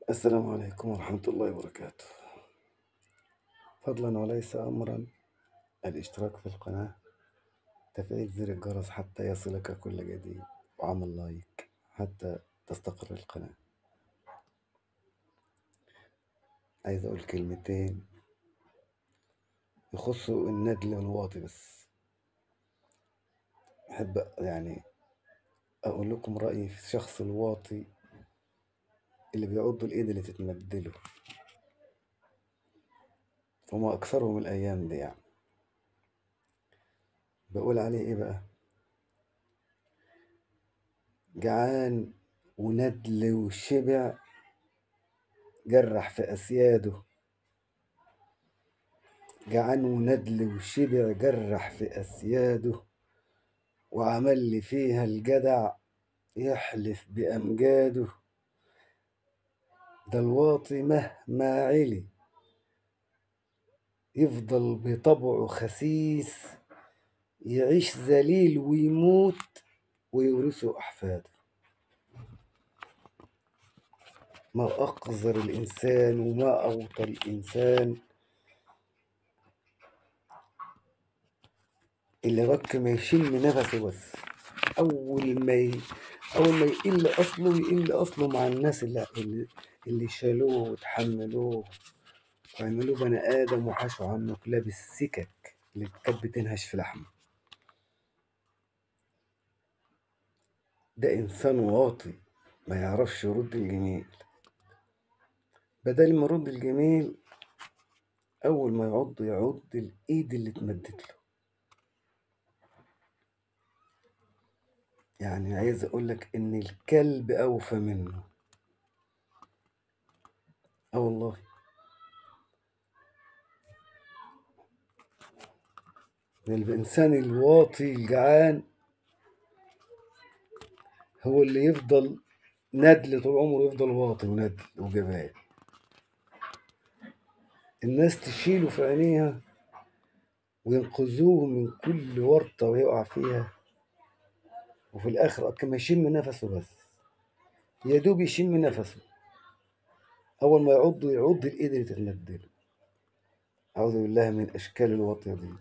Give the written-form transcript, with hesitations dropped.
السلام عليكم ورحمة الله وبركاته. فضلا وليس أمرا، الاشتراك في القناة، تفعيل زر الجرس حتى يصلك كل جديد، وعمل لايك حتى تستقر القناة. عايز أقول كلمتين يخصوا الندل والواطي، بس أحب يعني أقول لكم رأيي في الشخص الواطي اللي بيعض الإيد اللي تتمدله، وما أكثرهم الأيام دي. يعني بقول عليه إيه بقى؟ جعان وندل وشبع، جرح في أسياده. جعان وندل وشبع، جرح في أسياده، وعمل لي فيها الجدع يحلف بأمجاده. ده الواطي مهما علي يفضل بطبعه خسيس، يعيش ذليل ويموت ويورثه أحفاده. ما أقذر الإنسان وما أوطى الإنسان اللي رك ما يشم نفسه بس. أول ما يقل أصله، يقل أصله مع الناس اللي شالوه وتحملوه وعملوه بني آدم وحشوا عنه كلاب السكك اللي كانت بتنهش في لحمه. ده إنسان واطي ما يعرفش يرد الجميل. بدل ما يرد الجميل، أول ما يعض يعض الإيد اللي اتمدت له. يعني عايز أقولك إن الكلب أوفى منه. آه والله، الإنسان الواطي الجعان هو اللي يفضل ندل طول عمره، يفضل واطي وندل وجبان. الناس تشيله في عينيها وينقذوه من كل ورطة ويقع فيها، وفي الآخر كما يشم نفسه بس، يا دوب يشم نفسه، أول ما يعض يعض الإيد اللي تتمدله. أعوذ بالله من أشكال الواطية دي.